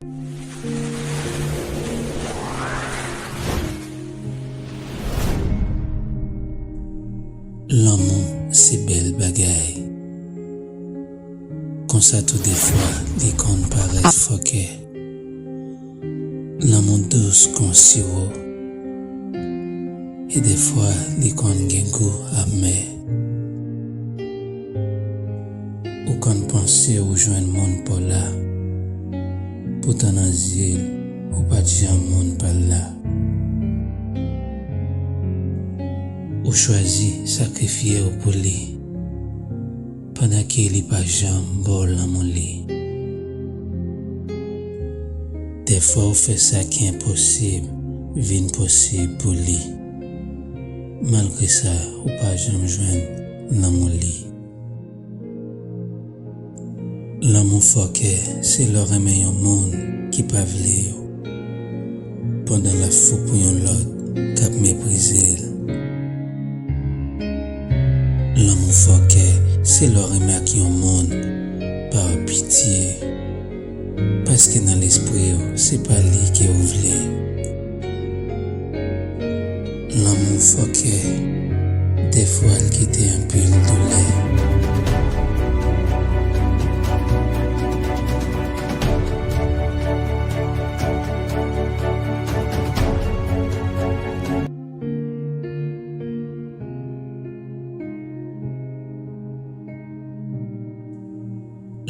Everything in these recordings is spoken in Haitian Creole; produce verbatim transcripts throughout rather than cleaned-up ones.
Lanmou se bèl bagay. Konsa tou defwa li konn parèt fòkè. Lanmou dous kon siwo. E defwa li konn gen gou amè. Ou konn panse ou jwenn moun pa w la. Poutan nan zye l, ou pa t janm moun pa l la. Ou chwazi sakrifye w pou li. Pandan ke li pa janm ba w lanmou li. Dèfwa ou fè sa ki enposib vin posib pou li. Malgre sa, ou pa janm jwenn lanmou li. Lanmou fòkè se lè w renmen yon moun ki pa vle w, pandan l ap fou pou yon lòt k ap meprize l. Lanmou fòkè se lè w renmen ak yon moun pa pitye, paske nan lespri w se pa li ke w vle. Lanmou fòkè, dèfwa l kite anpil doulè.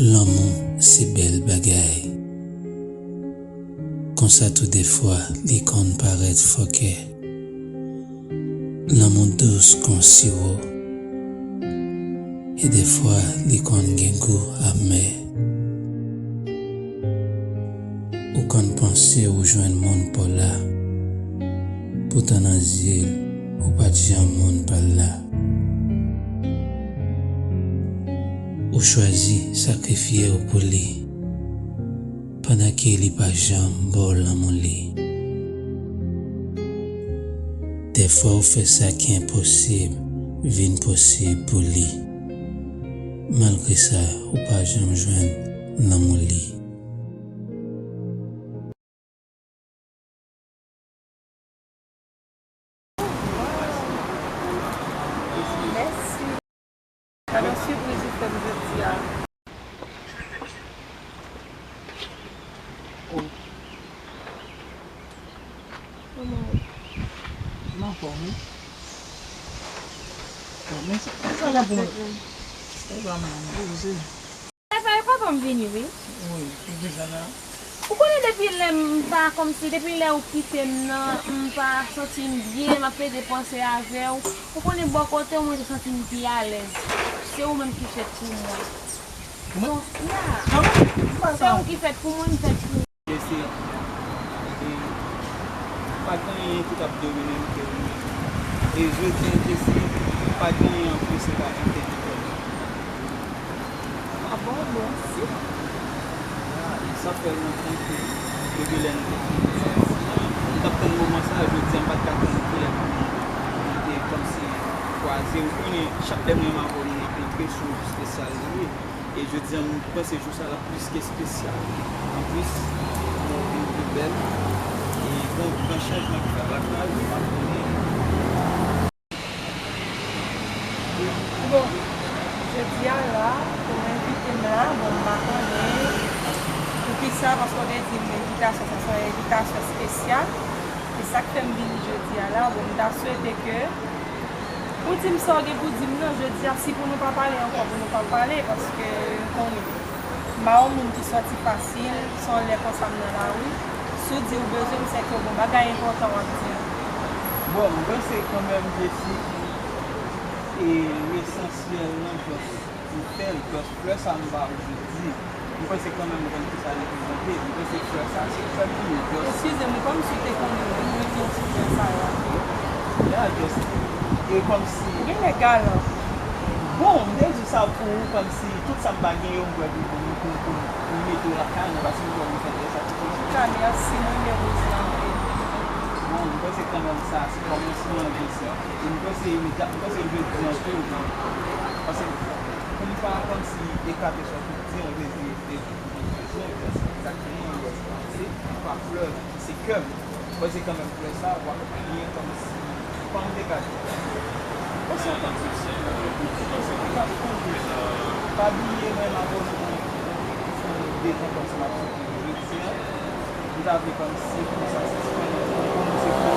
Lanmou se bèl bagay. Konsa tou defwa li konn parèt fòkè. Lanmou dous kon siwo. E defwa li konn gen gou amè. Ou konn panse ou jwenn moun pa w la. Poutan nan zye l, ou pa t janm moun pa l la. Ou chwazi sakrifye w pou li, pandan ke li pa janm ba w lanmou li. Dèfwa ou fè sa ki enposib vin posib pou li. Malgre sa, ou pa janm jwenn lanmou li. Mèsi. Gade sipriz ou fè m jodi a. Oh. Kòman ou? M anfòm, wi. Oh, men sa, sa la pou mwen. E pa mwen, poze. Sa fè papa m vini, wi. Wi, li deja la. Ou konnen depi lè m pa, kòmsi, depi lè ou kite m nan, m pa santi m byen, m ap plede panse avè w. Ou konnen bò kote w, mwen te santi m pi alèz. Se ou menm ki fèt pou mwen. Mwen? Bon, ya. Kòman? Se ou ki fèt pou mwen, m fèt pou ou. Jesi, e, pa gen anyen ki t ap domine m ke ou menm. E jodi a, Jesi, pa gen anyen anplis, se pa entèdiktè. Ah bon, mèsi. Ya, e sa fè lontan ke depi lè nou te fini, m t ap tann moman sa a, jodi a m pa t ka tann kilè pou nou te kòmsi kwaze. Ou konnen, chak lè m renmen avè w, nou antre sou espesyal li ye. E jodi a, m panse jou sa a l ap plis ke espesyal. Anplis, nou vin pi bèl. E gon gran chanjman ki fèt lakay ou, m pa konnen. Bon, jodi a la, ou envite m la, bon, m pa konnen poukisa, paske w te di m envitasyon sa se yon envitasyon espesyal. E sa k fè m vini jodi a la, bon, m ta swete ke ou di m sa w gen pou di m nan jodi a, si pou nou pa pale ankò, pou nou pa pale, paske ou konnen, m pa yon moun ki sòti fasil, se yon lè konsa m nan lari. Si w di w bezwen m, sèke gon bagay enpòtan w ap di m. Bon, m panse kanmenm Jesi, e lesansyèl nan jès ou fè l, jès flè sa m ba ou jodi. M panse kanmenm ou konn kisa l reprezante. M panse flè sa se flè pou ou, jès. Eskize m, ou kòmsi w te konnen, wi, mwen te di flè sa yo. Ya, jès. E kòmsi. Genlè galan. Bon, m te di sa pou ou, kòmsi tout sa m pa gen yo, m pwè pou, pou, pou, pou, pou m mete w lakay mwen, paske m kwè ou fè flè sa tout konnen. Antouka, mèsi, mwen renmen woz la anpil. Bon, m panse kanmenm sa se kòmansman, jès. E m panse imedyat, m panse jodi an tou, paske pou m pa kòmsi ekate sa w te di an, jezi, jezi, jezi, egzakteman, jès. Flè, se kè m. Mwen se kanmenm flè sa, w ap byen kòmsi, kòman m te ka di? Bon, se yon kòmsi, se yon kòmsi ki ka fon. Pa bliye, mwen, m abòne pou, pou fon de tan kòmsi m ap soti jodi a. M ta vle kòmsi pou sa sispann, pou nou se pou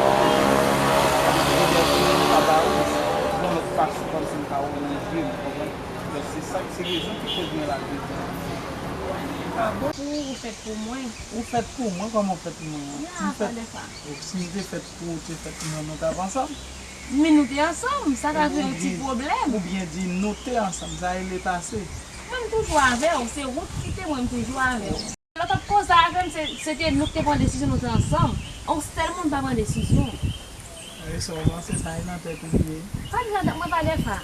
liberté, m ta ba ou yon lòt fason kòmsi m ka wè w nan je m, w konprann? Donk, se sa, se rezon ki fè m vin la jodi a. Ah bon? Pou ou fèt pou mwen. Ou fèt pou mwen, kòman ou fèt pou mwen? Ya, m fèt, pa de fa. Si m te fèt pou ou, ou te fèt pou mwen, nou t ap ansanm? Men nou te ansanm, sa ka fè yon ti pwoblèm. Oubyen di nou te ansanm, sa rele pase. Mwen, m toujou avè w, se ou k kite mwen, m toujou avè w. Lè w t ap koze avè m, se, se te nou k te pran desizyon, nou te ansanm. On sèl moun pa pran desizyon. E sa w panse, sa e nan tèt ou li ye? Sa ki nan tèt mwen, pa de fa.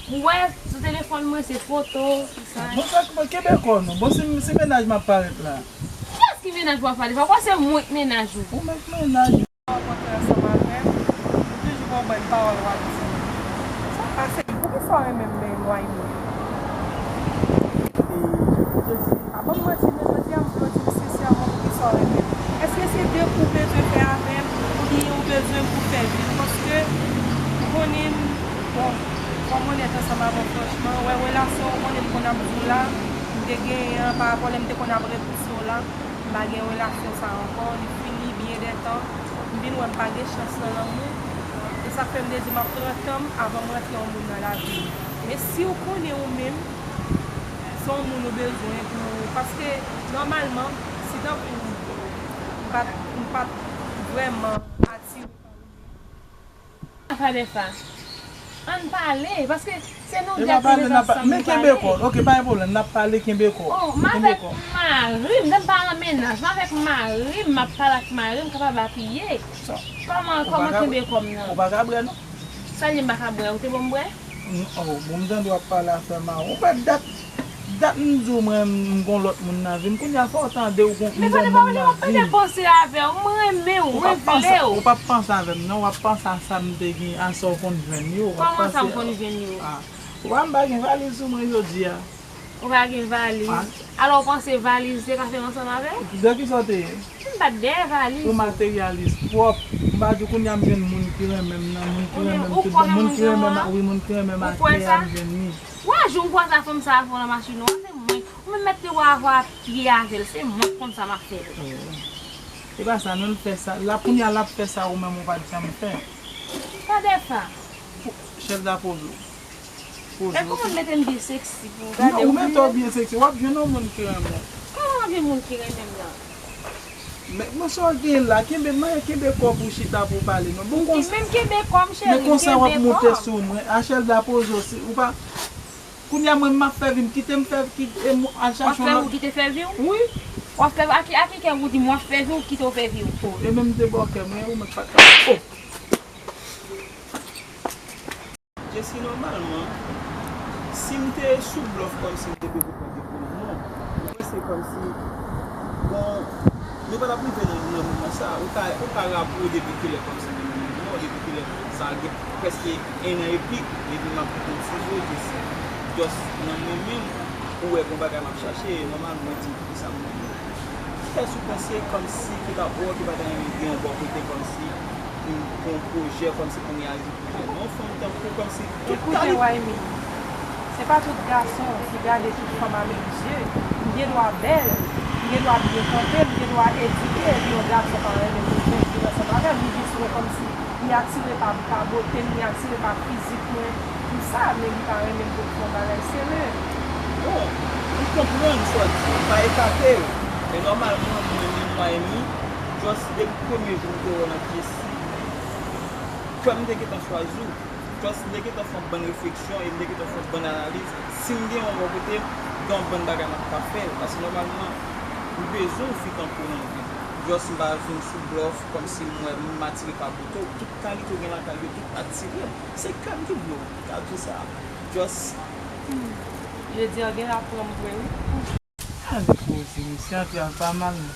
Ou wè, sou telefòn mwen, se foto, tout sa. Bon, sa, bon, kenbe kò w non. Bon, si, si mennaj m ap parèt la. Kiyès ki mennaj w ap pale? Ou kwè se mwen k mennaj ou? Ou menm k mennaj ou. Rankontre ansanm avè m, ou toujou gon bann pawòl w ap di. Sa pase, poukisa w renmen m menm, Wayne? E, Jesi, a, ban m manti, men jodi a, m vle w di m sensèman poukisa w renmen m. Èske se de kou w bezwen fè avè m, oubyen ou bezwen m pou fè vi w? Paske ou konnen m, bon, fò m onèt ansanm avè w franchman, wè relasyon ou konnen m konn ap di w la, m te genyen an parapò lè m te konn ap repouse w la, m pa gen relasyon sa ankò, li fini byen dè tan, m vin wè m pa gen chans nan lanmou, e sa k fè m te di m ap pran tan m avan m rantre yon moun nan lavi m. Men si w konnen ou menm, se yon moun ou bezwen pou, paske nòmalman, si tankou m pa t, m pa t vrèman atire pa ou menm. Afè de fa. Ann pale, paske se nou de ki ret ansanm nou pale. Men kenbe kò w, ok, pa gen pwoblèm, n ap pale, kenbe kò w. Oh, m avèk mari m, m pa nan mennaj, m avèk mari m, m ap pale ak mari m, kapab apiye. Kòman, kòman kenbe kò m nan? Ou pa ka bwè non. Sa l ye m pa ka bwè, ou te ban m bwè? Oh, bon, m tande w ap pale afè mari w. Ou pa dat, dat m di w mwen m gon lòt moun nan vi m. Kounye a fò w tande w gon, m gon moun nan vi m. Men pa de pwoblèm, m ap panse avè w, m renmen w, mwen vle w. Ou p ap panse avè m non, w ap panse a sa m te gen, a sa w konn jwenn yo. Kòman sa m konn jwenn yo? Ah. Ou pa, m pa gen valiz sou mwen jodi a. Ou pa gen valiz. Alò, ou panse valiz te ka fè m ansanm avè w? De kisa w te ye? M pa t dèyè valiz. Ou materyalis twòp. M pa di w kounye a m jwenn moun ki renmen m nan, moun ki renmen m tout bon, moun ki renmen m, wi, moun ki renmen m atè a, m jwenn li. Ou kwè sa? Ou kwè sa? Wè, jou m kwaze a fanm sa a avè w nan machin ou an, se mwen. Ou menm mèt te wè avè w ap piye avè l, se mwen k konn sa m ap fè l. Oh. E pa sa, non, l fè sa. La, kounye a, l ap fè sa ou menm ou pa t janm fè. Pa de fa. Chèf da pozo. Pozo. E kòman m mete m byen seksi pou w gade w? Non, ou mete w byen seksi, w ap jwenn yon moun ki renmen w. Kòman m ap jwenn moun ki renmen m nan? Men, men sa w gen la, kenbe, men kenbe kò w pou w chita pou w pale non. Bon, konsa. M menm kenbe kò m, cheri, m kenbe kò m. Men konsa w ap moute sou mwen. A chèf da pozo, si ou pa, kounye a mwen, m ap fè vi m, kite m fè, kite m al chache yon lòt. W ap fè ou kite fè vi w? Wi. W ap fè, a ki, a ki kè ou di m w ap fè vi w, kite w fè vi w? Oh, e menm m te ba w kè mwen, ou menm pa t ka. Oh. Jesi, nòmalman, si m te sou blòf kòmsi m te bezwen pran depo nan men w, ou kwè se kòmsi, bon, nou pa t ap rive nan, nan moman sa a, ou ka, ou ka raple w depi kilè kòmsi m te nan men w, depi kilè sa gen prèske en an epi, depi m ap konn sizo, Jesi, just nan mwen menm, ou wè gon bagay m ap chache, e nòmal mwen di, poukisa m renmen w? Kiyès ou panse kòmsi ki ta, ou ki pa ta renmen gen yon bò kote kòmsi, yon pwojè kòmsi pou m realize pwojè m. Yon fanm tankou kòmsi tout kalite. Ekoute, Waymi, se pa tout gason ki gade tout fanm a menm zye. M gen dwa bèl, m gen dwa byen kanpe, m gen dwa edike, epi yon gason pa renmen m, li vin ansanm avè m, li jis wè kòmsi li atire pa, pa bote m, li atire pa fizik mwen, tout sa, men li pa renmen m pou l fè yon bagay serye. Bon, m konprann sa w di, m pa ekate w. Men nòmalman, mwen menm, Waymi, just depi premye jou m te wè w nan pye si, kè m te gentan chwazi w. Just m te gentan fè yon bann refleksyon e m te gentan fè yon bann analiz. Si m gen yon bò kote, gen yon bann bagay m ap ka fè. Paske nòmalman, m bezwen yon fi tankou w nan vi m. Just m pa vin sou blòf, kòmsi m wè m atire pa bote w. Tout kalite w gen lakay yo, tout atire m. Se kè m ki di w, m ka di sa. Just. Hmm. Jodi a w genlè ap pran m vre, wi. Gade poze, mesye, antre a pa mal non.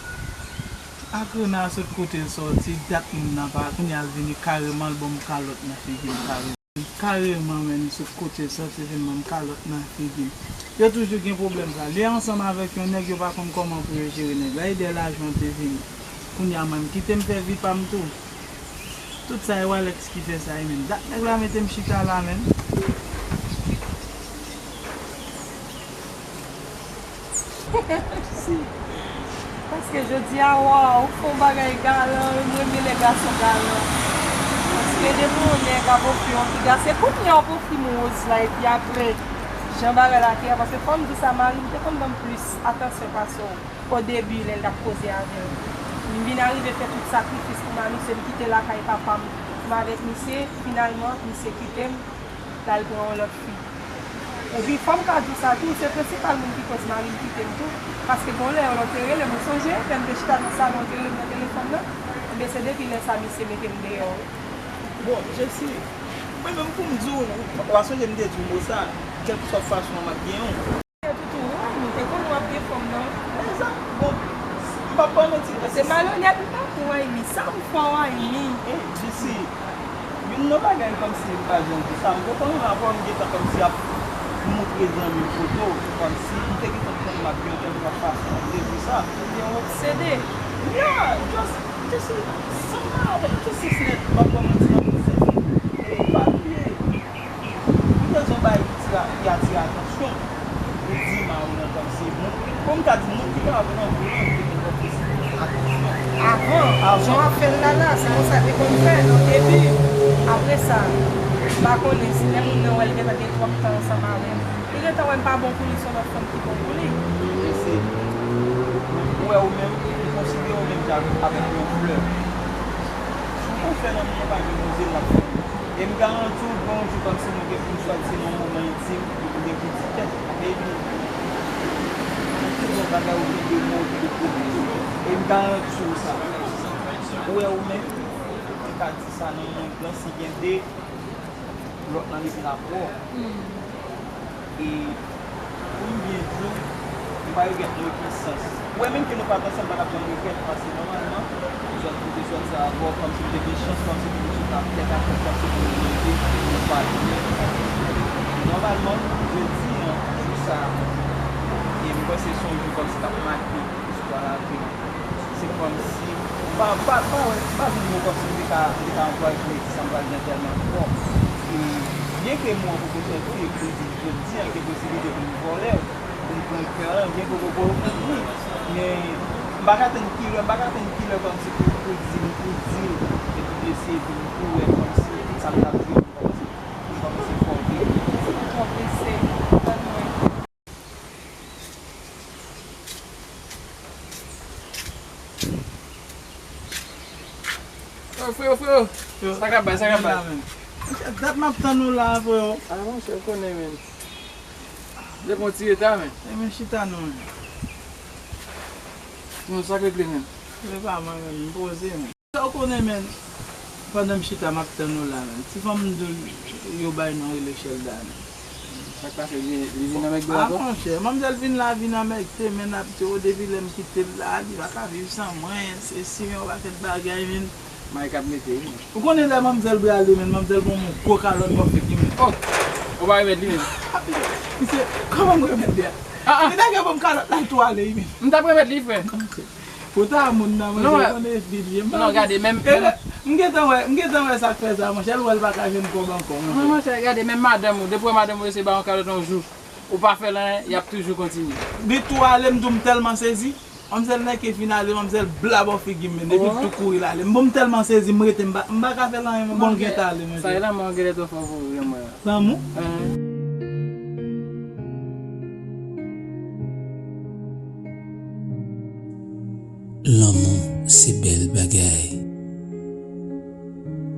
Ak Rena sot kote l sòti, dat moun nan pa, kounye a l vini kareman l ban m kalòt nan figi m kareman. Kareman, menm sou kote sòti vin ban m kalòt nan figi m. Yo toujou gen pwoblèm sa. Lè ansanm avèk yon nèg, yo pa konn kòman pou yo jere nèg la. E dèyè lajan te vini. Kounye a, mwen, m kite m fè vi pa m tou. Tout sa, e Walex ki fè sa, e menm. Dat nèg la mete m chita la, menm. Si. Paske jodi a, waw, ou fè yon bagay galan, wi, m renmen lè gason galan. Paske depi yon nèg ap ofri yon ti gason, se kounye a w ap ofri m yon woz la, epi apre, jan bagay la te ye, paske fò m di w sa, mari m te konn ban m plis atansyon pase w, o debi, lè l t ap koze avè m. M vin arive fè tout sakrifis pou m a misye, m kite lakay papa m, m avèk misye, finalman, misye kite m, l al pran yon lòt fi. Epi fò m ka di w sa tou, se prensipal moun ki koz mari m kite m tou, paske gon lè yo te rele m, ou sonje, lè m te chita nan salon, yo te rele m nan telefòn nan, ebyen se depi lè sa misye mete m deyò wi. Bon, Jessie, mwen menm pou m di w, w a sonje m te di w mo sa, kèlkeswa fason an m ap gen w. Toutou, wi, m te konnen w ap gen fanm nan. Egzak, bon, m p ap ba w manti. Se malonèt m pa pou w Aymi, sa m fè w Aymi. Eh, Jessie, youn nan bagay kòmsi m pa janm di sa, m kontan avè w, m gentan kòmsi ap moutre zanmi m foto, kòmsi m te gentan konn m ap gen yon kèlkeswa fason, m te di sa. Ou byen obsede. Yeah, just, just, sa m pa, just nèt, m ap ba w manti nan tout sans. E pa bliye, m te di yon bagay ki tira, ki atire atansyon. Ou di mari w lan kòmsi moun, kòm m ta di moun ki pa pran pou lan, ki te fè plis atansyon. Avan, avan, jan w ap fè l la la, se konsa te konn fè nan debi. Apre sa, m pa konnen si lè moun nan wè l gentan gen twòp tan ansanm avè m, li gentan wè m pa bon pou li, se yon lòt fanm ki bon pou li. Mesye, ou wè ou menm, ou konsidere ou menm jan avèk yon flè. Si w pa fè nan moun nan pa gen poze l ap fè. E m garanti w, gen yon jou kòmsi nou gen pou n sòti nan yon moman entim, nou gen pou di tèt, baby, tout se yon bagay ou gen de mo, ou gen de pwomès. E m garanti w sa. Ou wè ou menm, m ka di sa nan mond lan, si gen de, lòt lan li vin apre w. E pou m byen di w, m pa regrèt nan okenn sans. Ou wè, menm ke nou pa t ansanm, m pa t ap janm regrèt, paske nòmalman, sòt kote sòti avè w, kòmsi m te gen chans, kòmsi pou nou sot ap tèt a tèt, kòmsi pou nou manje, nou pa byen. Nòmalman, jodi a, jou sa a, e m panse se yon jou kòmsi k ap make istwa lavi m. Se kòmsi, m pa, m pa, m pa wè, m pa jwenn mo kòmsi m te ka, m te ka ankouraje m di sa m pral di an tèlman fò. E byenke mo an poko sòti, e pou l di jodi a, gen posiblite pou m vòlè w, pou m pran kè an, byenke w poko reponn li. Men, m pa ka tann kilè, m pa ka tann kilè kòmsi pou, pou di m, pou di l, epi blese, epi m tou wè kòmsi sa m t ap di yo, kòmsi, kòmsi fò vre. Se pou fò blese, tann mwen. Yo, freyo, freyo. Yo, sa k ap bay, sa k ap bay? Monchè, dat m ap tann ou la, freyo. A, monchè, ou konnen, menn. Depi yon ti reta, menn. E men chita non, menn. Non, sa k regle, menn? Se pa mwen, menn, m poze, menn. Sa w konnen, menn, pandan m chita, m ap tann ou la, menn. Ti fanm m di w yo bay non rele Shelda, menn. Sa k pase, li, li vin anmègde w ankò? A, monchè, manmzèl vin la, vin anmègde, menn, ap di, o, depi lè m kite l la, li pa ka viv san mwen, sesi, men, yon pakèt bagay, menn. May k ap mete, wi, menn. Ou konnen lè manmzèl prale, menn, manmzèl ban m yon gwo kalòt bò figi, menn. Oh! Ou pa remèt li, menn? Misye, kòman m remèt li a? Ah, ah. Li ta gen ban m kalòt la, l tou ale, wi, menn. M t ap remèt li, frè. Pou ta moun nan, mwen, non, se konnen F B li ye. Non, gade, menm, e menm lè, m gentan wè, m gentan wè sa k fè sa, monchè, l wè l pa ka jwenn kòb ankò, monchè. Non, monchè, gade, menm madanm ou, depi w wè madanm ou eseye ba w yon kalòt yon jou, ou pa fè l anyen, y ap toujou kontinye. Li tou ale, m di w, m tèlman sezi. Manmzèl nèke fin ale, manmzèl bla bò figi m, men depi l tou kouri l ale. M, bon, m tèlman sezi, m rete, m pa, m pa ka fè l anyen, men bon, l gentan ale, monchè. Sa e la, mwen genlè twò fò pou ou, renmen mwen. Lanmou? Hein. Lanmou se bèl bagay.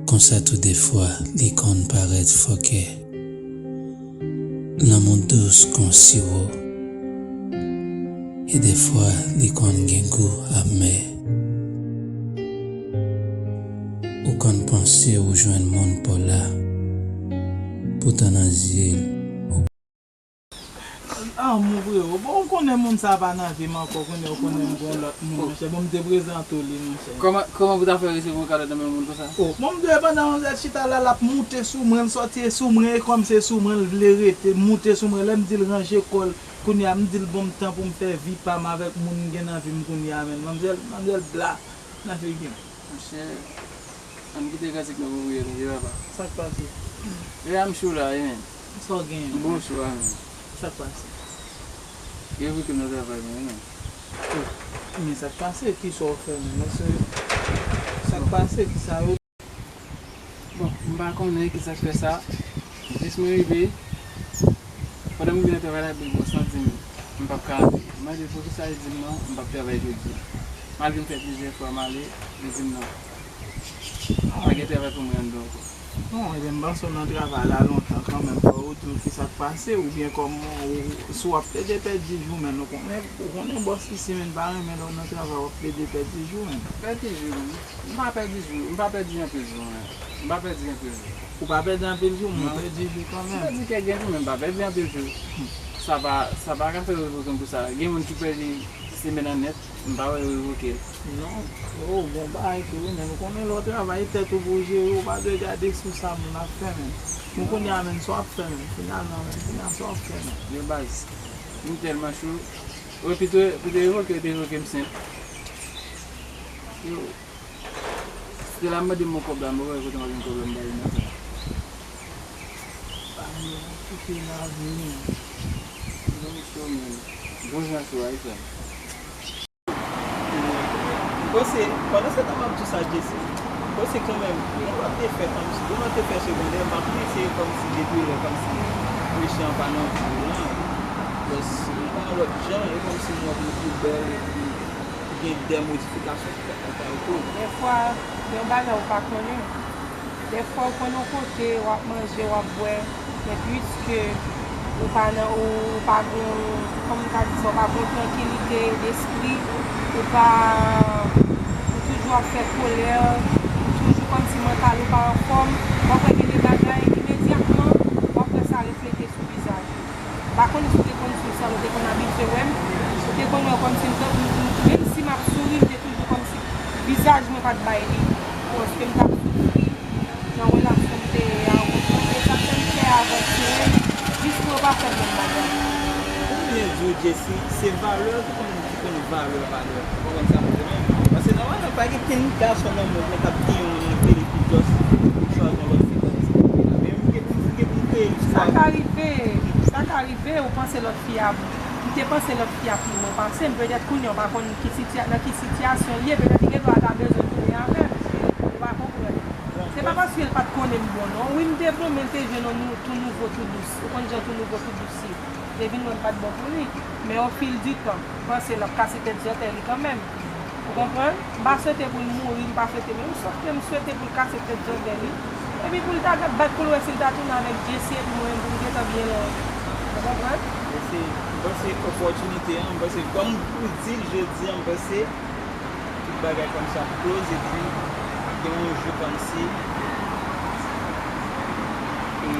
Konsa tou defwa li konn parèt fòkè. Lanmou dous kon siwo. E defwa li konn gen gou amè. Ou konn panse ou jwenn moun pa w la, poutan nan zye l, ou... Lanmou, frewo. Bon, ou konnen Moun sa pa nan vi m ankò, kounye a ou konnen m gen yon lòt moun, monchè. Bon, m te prezante w li, monchè. Kòman, kòman pou ta fè resevwa kado nan men moun konsa? Oh, bon, m dwe pandan manzèl chita la, l ap moute sou mwen, l sòti e sou mwen, e kòm se sou mwen l vle rete, l moute sou mwen. Lè m di l ranje kò l, kounye a m di l bon m tan pou m fè vi pa m avèk moun m gen nan vi m kounye a, men manzèl, manzèl bla nan figi m. Monchè, ann kite klasik nan pou priye nou, ye papa. Sa k pase? E a m cho la, wi, men. Sa w genyen? Bon cho a, men. Sa k pase? Yo voke m nan travay mwen, wi, men. Oh, men sa k pase? Kisa w fè, men? Sa k pase? Kisa yo Bon, m pa konnen ki sa k fè sa. Jis mwen rive, pandan m rive nan travay la, bòs lan di m, m p ap ka ale. M mande l poukisa, li di m non, m p ap travay jodi. Malgre m fè plizyè fwa m ale, li di m non. Pa gen travay pou mwen anndan ankò. Bon, ebyen, m panse w nan travay la lontan kanmenm, fò w di w ki sa k pase, oubyen kòm ou, si w ap plede pèdi jou, men nou konnen, ou konnen bòs isi, men pa renmen lè w nan travay, w ap plede pèdi jou, men. Pèdi jou, m pa pèdi jou, m pa pèdi anpil jou, men. M pa pèdi anpil jou. Ou pa pèdi anpil jou, men w pèdi jou kanmenm. M pèdi kèk grenn jou, men m pa pèdi anpil jou. Sa pa, sa pa ka fè revoke m pou sa. Gen moun ki pèdi semèn an nèt, m pa wè yo revoke l. Non. Oh, bon bagay tou, wi, men nou konnen lè w travay, tèt ou pou w jere, ou pa dwe gade sou sa moun ap fè, men. Men kounye a, men, sa w ap fè, men, finalman, men, kounye a, sa w ap fè, men. Yo, baz, m tèlman cho. Wi, pito, pito revoke, yo te revoke m senp. Yo, se la m mande m yon kòb la, m pa wè kote m ap jwenn kòb la, m ba li nan sa. Ba li yon koupe nan vini. Bon cho, men. Bon jan cho a, wi, frè m. Bon, se, pandan se tan m ap di w sa, Jesse, bon, se kanmenm, yon lòt efè kòmsi, yon lòt efè segondè, m ap eseye kòmsi detwi lè kòmsi mechan pa nan vi w lan. Jis yon lòt jan, e kòmsi m wè m pi bèl epi gen de modifikasyon ki fèt lakay ou tou. Dèfwa, gen yon bagay ou pa konnen. Dèfwa ou konn yon kote, w ap manje, w ap bwè, men piske ou pa nan, ou, ou pa gon, kòman m ka di sa, ou pa gon trankilite despri, ou pa, ou toujou ap fè kolè, ou toujou kòmsi mantal ou pa anfòm, w ap wè gen de bagay, imedyatman, w ap wè sa reflete sou vizaj ou. M pa konnen si w te konn sou sa, ou te konn abitye wè m, ou te konn wè kòmsi m t ap, menm si m ap souri, m te toujou kòmsi vizaj mwen pa t bay li, paske m t ap soufri nan relasyon m te ye a, ou konprann? E sa k fè m fè avanse, jis pou yo pa fè m menm bagay. Ou byen di w, Jesse, se valè ki konn, ki konn valè, valè. Ou konprann sa m di w la? Paske nòmalman, pa gen kenn gason nan mond lan k ap gen yon nan tele pou jis pou chwazi yon lòt fi pandan se konprann la. Men m gen pou m, gen pou m kreye istwa. Sa ka rive, sa ka rive, ou panse lòt fi a, m te panse lòt fi a pi bon pase m, petèt kounye a ou pa konn ki sitya-, nan ki sitiyasyon l ye, petèt li gendwa ta bezwen tounen avè m, ou pa konprann. Se pa paske l pa t konnen m bon non. Wi, m te bon, men l te jwenn yon nou-, tou nouvo, tou dous. Ou konn jan tou nouvo, tou dous ye. Te vin wè m pa t bon pou li. Men o fil di tan, m panse l ap kase tèt zòtèy li kanmenm. Ou konprann? M pa swete pou l mouri, m pa swete, men m swete, m swete pou l kase tèt zòtèy li. Epi pou l ta bat pou l wè si l ta tounen avèk Jesse epi mwen menm pou m gentan byen lwen. Ou konprann? Men se, m panse opòtinite an, m panse kòm ou di l jodi a, m panse tout bagay kòmsi ap close, epi gen yon jou kòmsi, e,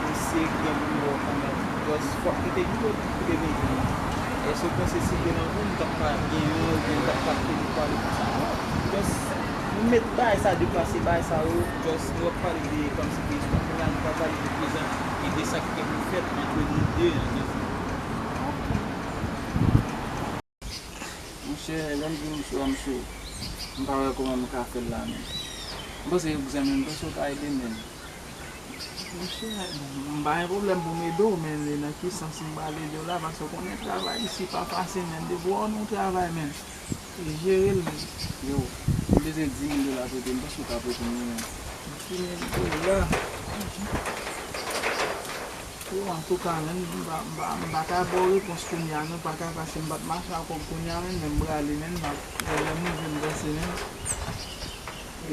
misye gen pou l wè w kanmenm. Just fòk li te gen pou te vin jwenn mwen. Èske w panse si l te nan vi m, m t ap ka gen yon, oubyen m t ap ka kite li pale konsa? Non. Just, nou met bagay sa deplase, bagay sa yo, just, nou ap pale de kòmsi de espwa. Kounye a, nou pral pale de prezan e de sa ki gen pou fèt ant nou de an, nan vi m. Monchè, lè m di w m cho a, m cho. M pa wè kòman m ka fè l la menm. M panse ou k zanmi m, m panse w ka ede m menm. Monchè, m pa gen pwoblèm pou m ede w, men nan ki sans m pral ede w la, paske w konnen travay isi pa fasil menm. Depi w wè w nan yon travay menm, e jere l menm. Yo, m bezwen dis mil dola prete m, m panse w ka prete m li menm. Dis mil dola. Yo, antouka, menm, m pa, m pa, m pa ka ba w repons kounye a, non, pa ka, paske m pa t mache ak kòb kounye a, menm, men m prale, menm, m ap, lè m rive, m panse, menm. E,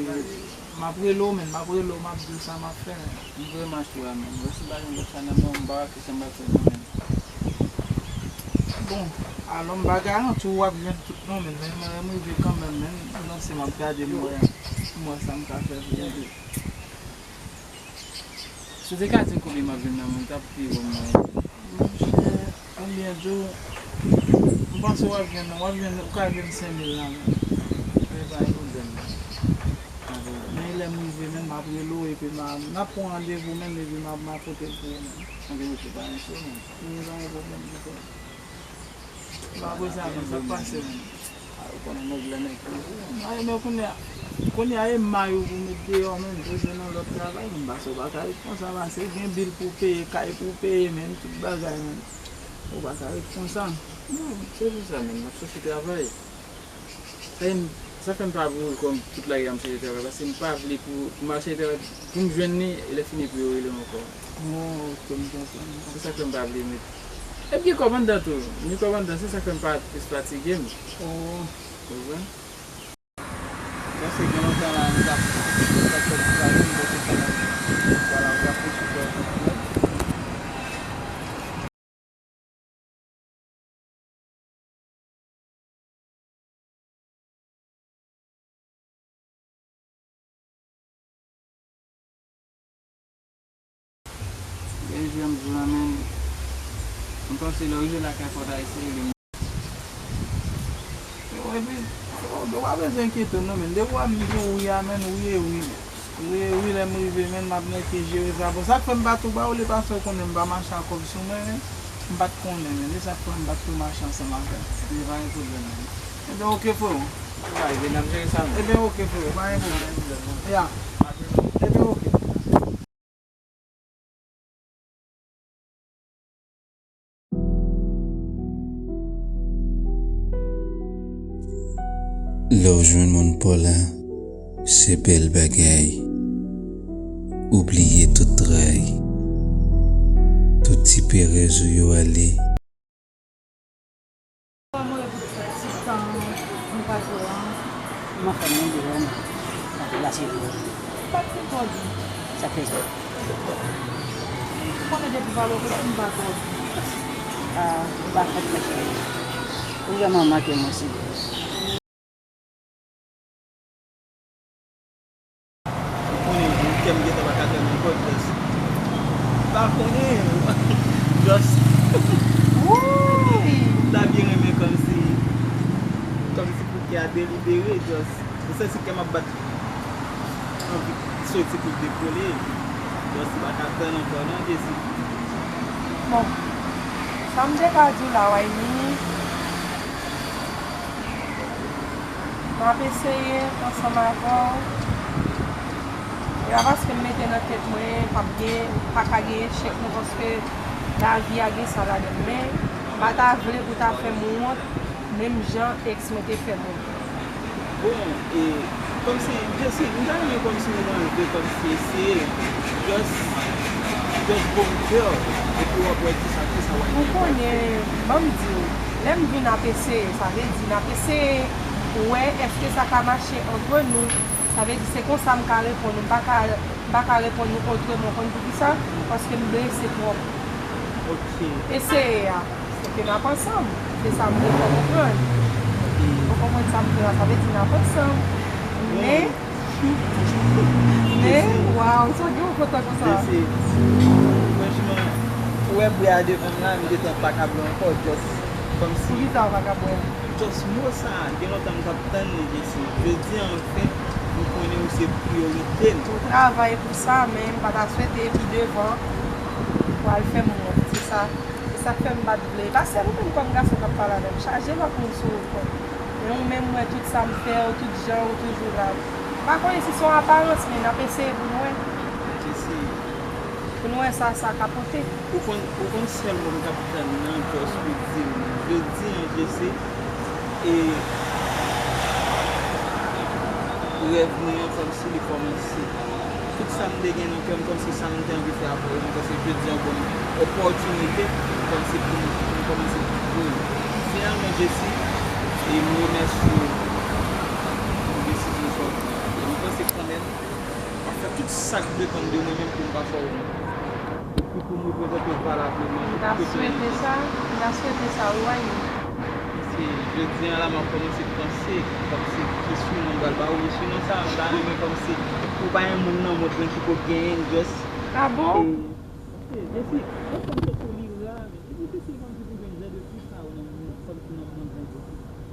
m ap rele w, menm, m ap rele w, m ap di w sa m ap fè, menm. M vrèman cho a, menm. Mwen, si m pa jwenn kòb sa nan men w, m pa wè ki sa m pral fè, non, menm. Bon, alò, m pa garanti w w ap jwenn tout, non, menm, men, men, lè m rive kanmenm, menm, m panse m ap gade, m wè, m wè sa m ka fè pou m ede. Si w te ka di m konbyen m ap jwenn nan men w, li t ap pi bon pou mwen. Monchè, Konbyen jou, m panse w ap jwenn, w ap jwenn, ou ka jwenn senk mil la menm. Men pa gen pwoblèm. Men lè m rive menm, m ap rele w, epi m a, n ap pran randevou menm, epi m a, m a pote l pou ou menm. Anben, ok, pa gen pwoblèm. Men pa gen pwoblèm, frè. Apre sa menm, sa k pase menm? A, ou konnen nèg la nèg pou ou. A, men kounye a, kounye a e may ou pou met deyò menm, pou jwenn yon lòt travay menm, paske w pa ka ret konsa, paske gen bil pou peye, kay pou peye menm, tout bagay menm. Ou pa ka ret konsa. Non, se pou sa menm, m ap chèche travay. Sa fè m, sa fè m pa voye kò m tout lari a m chèche travay, paske m pa vle pou, pou m al chèche travay, pou m jwenn li, e lè fini pou yo rele m ankò. Oh, ok, m konprann. Se sa k fè m pa vle met. Epi gen kòb anndan tou. Gen kòb anndan, se sa k fè m pa plis fatige m. Oh. Ou konprann? Paske gen lontan la, m t ap, m t ap fè ti travay, m pote sa la. Vwala, m t ap pote sa la. Gen jou m di w la, men, m panse lè w rive lakay fò w ta eseye li. Epi, ou pa bezwen enkyete w non, men. Depi w wè m di w wi a, men, wi e wi, men. Wi e wi, lè m rive, men, m ap nèke jere sa. Bon, sa k fè m pa tou ba w li, paske w konnen m pa mache ak kòb sou mwen, men. M pa t konnen, men. E sa k fè m pa t tou mache ansanm avè l. Men pa gen pwoblèm, men. Ebyen, oke, freo. Sa rive, n ap jere sa, men. Ebyen, oke, freo, pa gen pwoblèm. Ya. Ebyen, oke. Lè w jwenn moun pa w la, se bèl bagay. Ou bliye tout tray, tout ti perèz ou yo ale. Kòman w ye pou ti tan nou pa twò an? M anfòm wi, m byen, m ap lase pou ou. Sa k fè twò byen? Sa k fè sa? Ou konnen depi valè w kote m pa twò byen. Ah, ou pa fèt mèt fè. Ou vrèman manke m osi. Ou konnen wi, kè m gentan pa ka tann ankò, just. M pa konnen, just. M ta byen renmen kòmsi, kòmsi pou kè a delibere, just. Ou santi kè m ap bat, anvi soti pou l dekole. Just, m pa ka tann ankò non, Jessie. Bon, sa m te ka di w la, Wayne, m ap eseye ansanm avè w. E pa paske m mete nan tèt mwen p ap gen, pa ka gen echèk non, paske lavi a gen sa ladan l. Men, m pa ta vle pou w ta fè m wont, menm jan èks mwen te fè m wont. Bon, e, kòmsi, Jessie, m ta renmen kòmsi nou antre kòmsi eseye, just, just bon kè, epi w ap wè kisa, kisa w ap gen. Ou konnen, ban m di w, lè m di n ap eseye, sa vle di n ap eseye wè èske sa ka mache antre nou. Sa vle di se konsa m ka reponn ou, m pa ka, m pa ka reponn ou otreman. Ou konn poukisa? Paske m blese twòp. Ok. Eseye a. Se ke n ap ansanm. Se sa m vle fè w konprann. Ou konprann sa m di la, sa vle di n ap ansanm. Men, men, waw, sa gen yon kontan konsa. Franchman, ou wè bwè a devan m la, m gentan pa ka bwè ankò, just kòmsi. Poukisa ou pa ka bwè? Just mo sa, gen lontan m t ap tann li, Jessie. Jodi a, anfen, m konnen ou se priyorite m. Ou travay pou sa, men m pa ta swete pi devan ou al fè m wont, se sa. E sa k fè m pa t vle. E pa sèl ou menm kòm gason k ap pale avè m. Chaje lòt moun sou ou tou. Men ou menm, m wè tout sa m fè, ou tout jan, ou toujou la. M pa konnen si se yon aparans, men n ap eseye pou n wè. Pou n wè sa sa ka pote. Ou konn, ou konn sèl mo m t ap tann nan, just pou di m, jodi a, Jessie, e rèv mwen an, kòmsi li kòmanse. Tout sa m te gen nan kè m, kòmsi sa m te anvi fè avè w, m panse jodi a ban m opòtinite, kòmsi pou m, pou m kòmanse pwouve w. Finalman, Jessie, e m remèsye w pou desizyon sa w pran. E m panse kanmenm, m ap fè tout sa k depann de mwen menm pou m pa fè w wont. Epi pou m reprezante w valableman. M ta swete sa, m ta swete sa wi Wayne. Paske jodi a la m ap kòmanse panse kòmsi ki sinon m pral ba ou, men sinon sa a m ta renmen kòmsi pou pa gen moun nan mond lan ki ko genyen l, just. Ah bon? E, paske Jessie, yon fanm tankou w li ra, men li difisil kòmsi pou jwenn.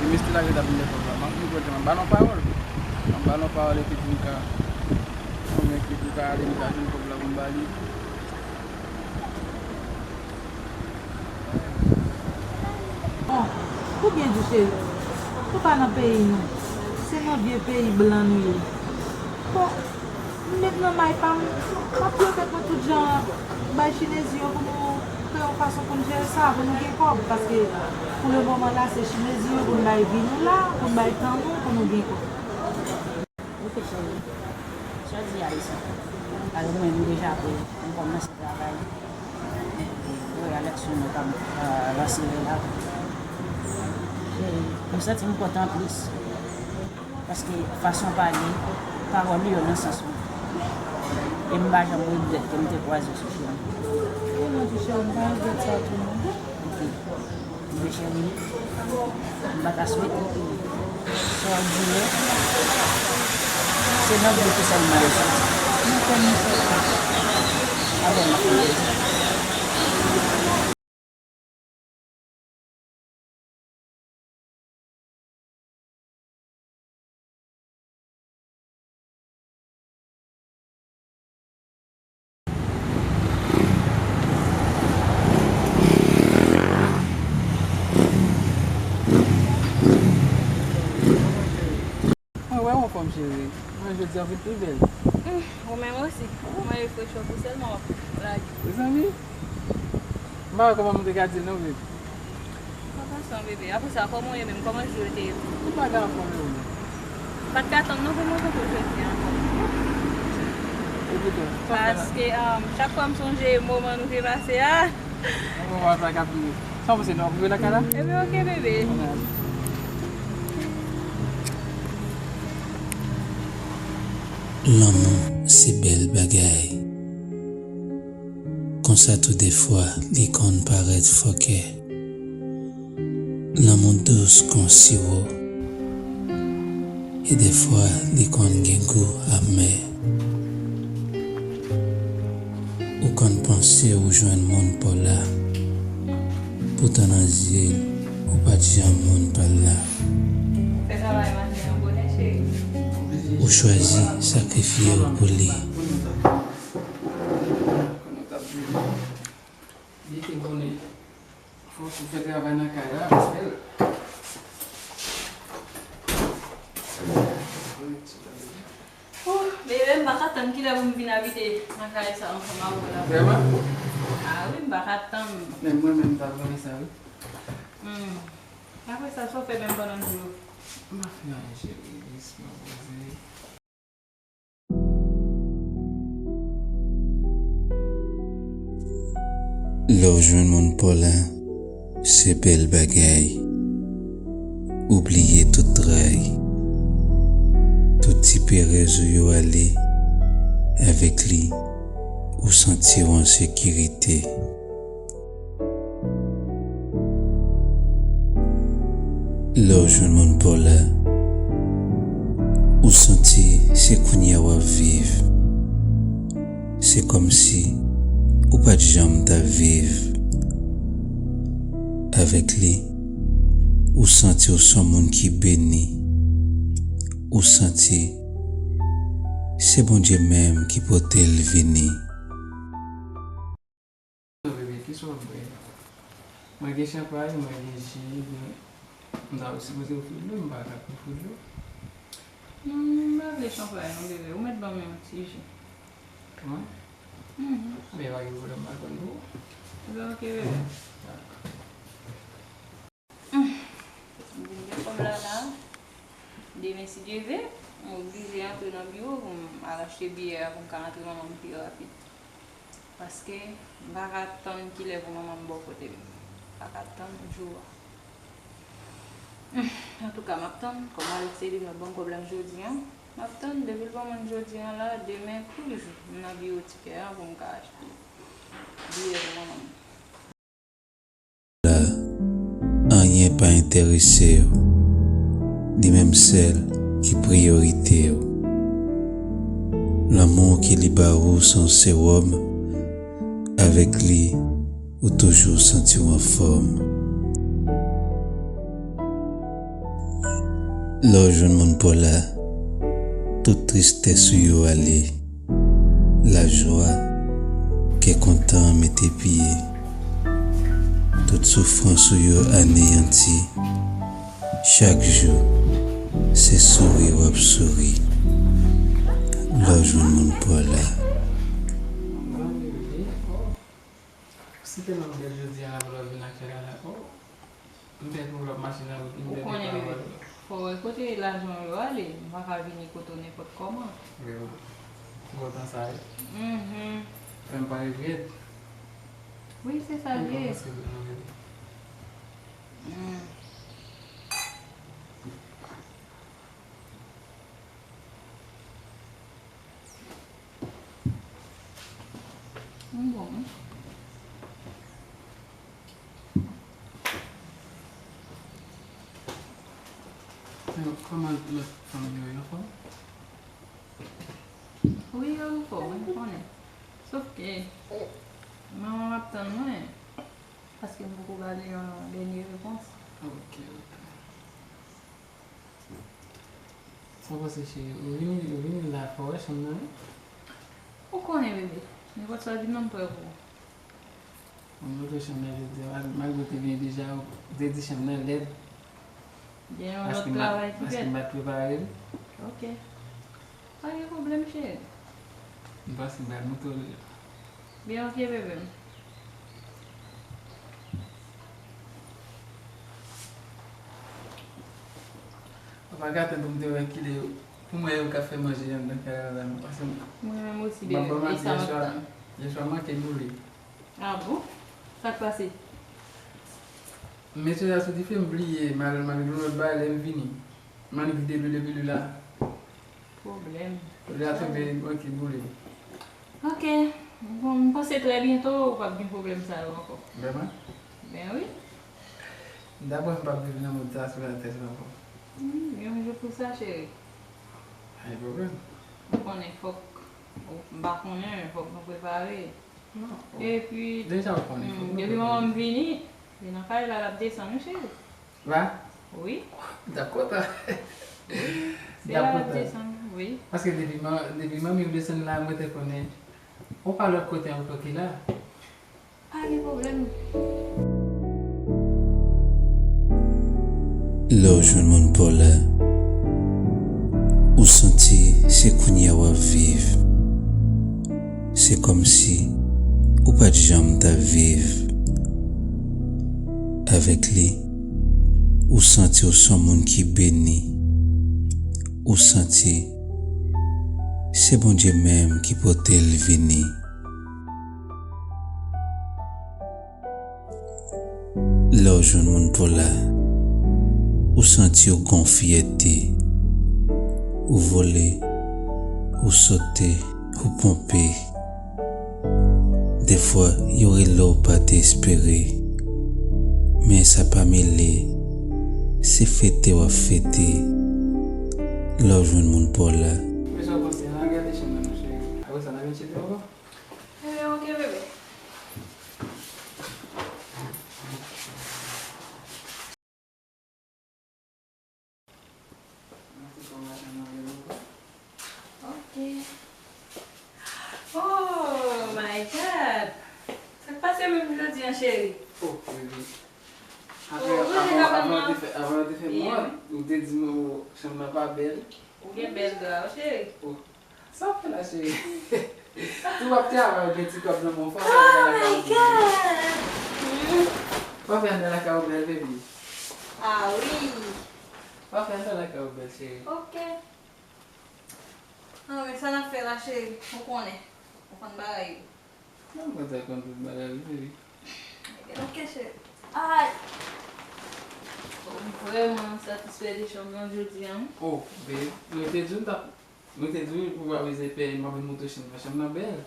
Li meste lage dap vin fè kòb la. M ap vin kote m ap ba l yon pawòl. M ap ba l yon pawòl epi pou m ka konvenk li pou l ka ale, m ka jwenn kòb la pou m ba li. Bon, ou byen di cheri, nou pa nan peyi nou, se nan vye peyi blan nou ye. Bon, m met nan may pa m, m ap pran tèt mwen tout jan, bay chinezi yo pou nou kreye yon fason pou n jere sa, pou nou gen kòb, paske pou le moman la, se chinezi yo pou n bay vi nou la, pou n bay tan nou, pou nou gen kòb. Oke, cheri. Sa di a isi. Alò, mwen, m deja pre. M kòmanse travay. Wi, eleksyon nou k ap, euh, lanse la. E m santi m kontan plis. Paske fason pale, pawòl li yo nan sans mwen. E m pa janm regrèt ke m te kwaze w sou chemen. Wi, mwen tou, cheri, m pa regrèt sa tou, non. Oke. Bebe cheri, m pa ta swete ke sa w di yo, se nan bouch ou sèlman yo soti. Nan kè m yo soti. Avè m ap pale. Mwen wè w anfòm, cheri. Mwen, jodi a w vin pi bèl. Hmm, ou menm osi. Ou manje frechè pou sèlman w ap Mezanmi, m pa wè kòman m te ka di l non, bebe. Pa pase, bebe. Apre sa, kòman w ye menm? Kòman jou yo te ye pou ou? Tout bagay anfòm, wi. M pa t ka tann non pou m rankontre w jodi a ankò. Epi tou, sa w fè la? Paske, um, chak fwa m sonje moman nou te pase a. Moman sa k ap vini. Sa w panse, nou ap rive lakay la? Ebyen, oke, bebe. Ann ale. Lanmou se bèl bagay. Konsa tou dèfwa li konn parèt fòkè. Lanmou dous kon siwo, e dèfwa li konn gen gou amè. Ou konn panse ou jwenn moun pa w la, poutan nan zye l, ou pa t janm moun pa l la. Ou chwazi sakrifye w pou li. Li te konnen fòk ou fè travay nan kay la, paske l. Ouh, bebe, m pa ka tann kilè pou m vin abite nan kay sa ansanm avè w la. Vrèman? Ah wi, m pa ka tann. Men mwen menm, m ta renmen sa, wi. Hmm. Apre sa, sa w fè menm pandan jou yo? M pa fè anyen, cheri, jis mwen poze. Lè w jwenn moun pa w la, se bèl bagay. Ou bliye tout tray, tout ti perèz ou yo ale. Avèk li, ou santi w an sekirite. Lè w jwenn moun pa w la, ou santi se kounye a w ap viv. Se kòmsi ou pa t janm t ap viv. Avèk li, ou santi w se yon moun ki beni. Ou santi se Bondye menm ki pote l vini. Bebe, kisa w ap bwè? Mwen gen chanpay, mwen gen ji, gen, m ta sipoze ofri w dlo, m pa ka ofri w dlo. Non, m pa vle chanpay non, bebe. Ou mèt ban m yon ti ji. Mwen? Mhm. Men pa gen pwoblèm, m pa konn pou ou. Ebyen, oke, bebe. Dakò. Hmm. M vin gen kòb la la. Demen, si Dye vle, m oblije antre nan biwo pou m al achte biyè a pou m ka antre manman m pi rapid. Paske m pa ka tann kilè pou manman m bò kote m. M pa ka tann jou a. Hmm. Antouka, m ap tann. Kòm Alex te di m l ap ban m kòb la jodi a, m ap tann. Depi l ban mwen l jodi a la, demen, kou jou, m nan biwo tikè a pou m ka achte biyè pou manman m. La, anyen pa enterese w. Li menm sèl ki priyorite w. Lanmou ke li ba ou se yon sewòm. Avèk li, ou toujou santi w anfòm. Lè w jwenn moun pa w la, tout tristès ou yo ale. Lajwa, kè kontan mete pye. Tout soufrans ou yo aneyanti. Chak jou, se souri w ap souri. Lè w jwenn moun pa w la. Si te nan bèl jodi a, la pou l ap vin ak fè la la. Oh. M pèdi yon lòt machin nan wout, m pèdi pawòl. Ou konnen, bebe, fò w wè kote lajan w yo ale, m pa ka vini kote w nenpòt kòman. Wi, wi. Gwo tan sa ye. Mhm. Fè m pa regrèt. Wi, se sa l ye. M pa panse vre non, bebe. Mm. M bon, wi. Yo, kòman lòt fanm yo, yo anfòm? Wi, yo anfòm, wi, m konnen. Sòf ke manman m ap tann mwen, paske m poko ba li yon dènye repons. Ok, ok. Sa w panse, cheri? Ou vini, ou vini la, fò w wè chanm nan, wi. Ou konnen, bebe. Nenpòt sa w di m nan, m prè pou ou. Mwen montre chanm nan jodi a, mal-, malgre w te vini deja, ou te di chanm nan lèd. Gen yon lòt travay ki fèt. Paske m pa t prepare l. Ok. Pa gen pwoblèm, cheri. M panse m pral montre w li. Byen, ok, bebe m. Papa ka tann pou m te wè kilè, pou m wè yo ka fè manje anndan kay la la, non, paske m ap ban manti, yèswa, yèswa manke boule. Ah bon? Sa k pase? M mete sa sou dife, m bliye, m al, m al yon lòt bagay, lè m vini. M annik vide lwil epi lwil la. Pwoblèm. Lwil la tonbe, manke boule. Ok. Bon, m panse trè byento ou p ap gen pwoblèm sa yo ankò. Vrèman? Ben wi. M ta kwè m p ap viv nan mond sa sou latè sa ankò. Hmm, yon jou pou sa, cheri. Pa gen pwoblèm. Ou konnen fòk, ou, m pa konnen, men fòk nou prepare. Non. Epi, deja ou konnen, hmm, fòk nou depi prepare. Manman m vini, li nan kay la, l ap desann, wi, cheri. La? Wi. M t ap kontan. Wi. Se la l ap desann, wi. Paske depi man-, depi manmi w desann la, mwen te konnen. Ou pa lòt kote ankò ki la. Pa gen pwoblèm. Lè w jwenn moun pa w la, ou santi se kounye a w ap viv. Se kòmsi ou pa t janm t ap viv. Avèk li, ou santi w se yon moun ki beni. Ou santi se Bondye menm ki pote l vini. Lè w jwenn moun pa w la, ou santi w gen yon fyète. Ou vole, ou sote, ou ponpe. Defwa, yo rele w pa te espere. Men sa pa mele, se fete w ap fete. Lè w jwenn moun pa w la. Men sa w panse la, gade chanm nan, cheri. Apre sa, n a vin chita ankò? Eh, ok, bebe. Ok. Oh my God! Sa k pase menm jodi an, cheri? Oh, bebe. Apre, oh, avan, avan yo te fè, avan yo te fè mòd, ou te di mwen, oh, chanm nan pa bèl. Ou gen bèl dra, wi, cheri. Oh. Sa w ap fè la, cheri? Tou w ap travay, ou gen ti kòb nan men w, fò w fè anndan lakay ou bèl. Oh my God! Fò w fè anndan lakay ou bèl, baby. Ah wi. Fò w fè anndan lakay ou bèl, cheri. Ok. Ah, men sa n ap fè la, cheri? Ou konnen. Ou konn bagay yo. Mwen pa ta konn tout bagay, wi, baby. Ok, cheri. Ay! Bon, m vrèman satisfè de chanm nan jodi a, wi. Oh, babe, mwen te di w m t ap, mwen te di w pou pa bezwen pè, m ap vin montre w chanm nan. Chanm nan bèl.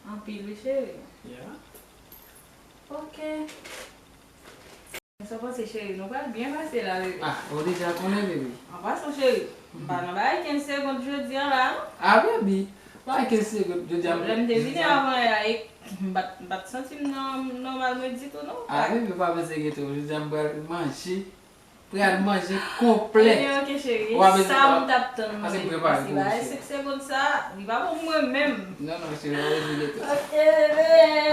Anpil, wi, cheri. Yeah. Ok. Sa w panse, cheri? Nou pral byen pase la, bebe. Ah, ou deja konnen, bebe. An pasan, cheri, m pa nan bagay kenz segond jodi a la, non. Ah, bebe, bagay kenz segond jodi a. Lè m te vini avan yè a, e, m pa t, m pa t santi m nan, nòmal mwen ditou, non. Ah, bebe, pa panse gen tou. Jodi a m pral manje. Pral manje konplè. Ebyen, ok, cheri. Sa m t ap tann mwen menm. Paske bagay senk segond sa, li pa bon pou mwen menm. Non, non, cheri, w ap rejwi de tou. Ok, bebe.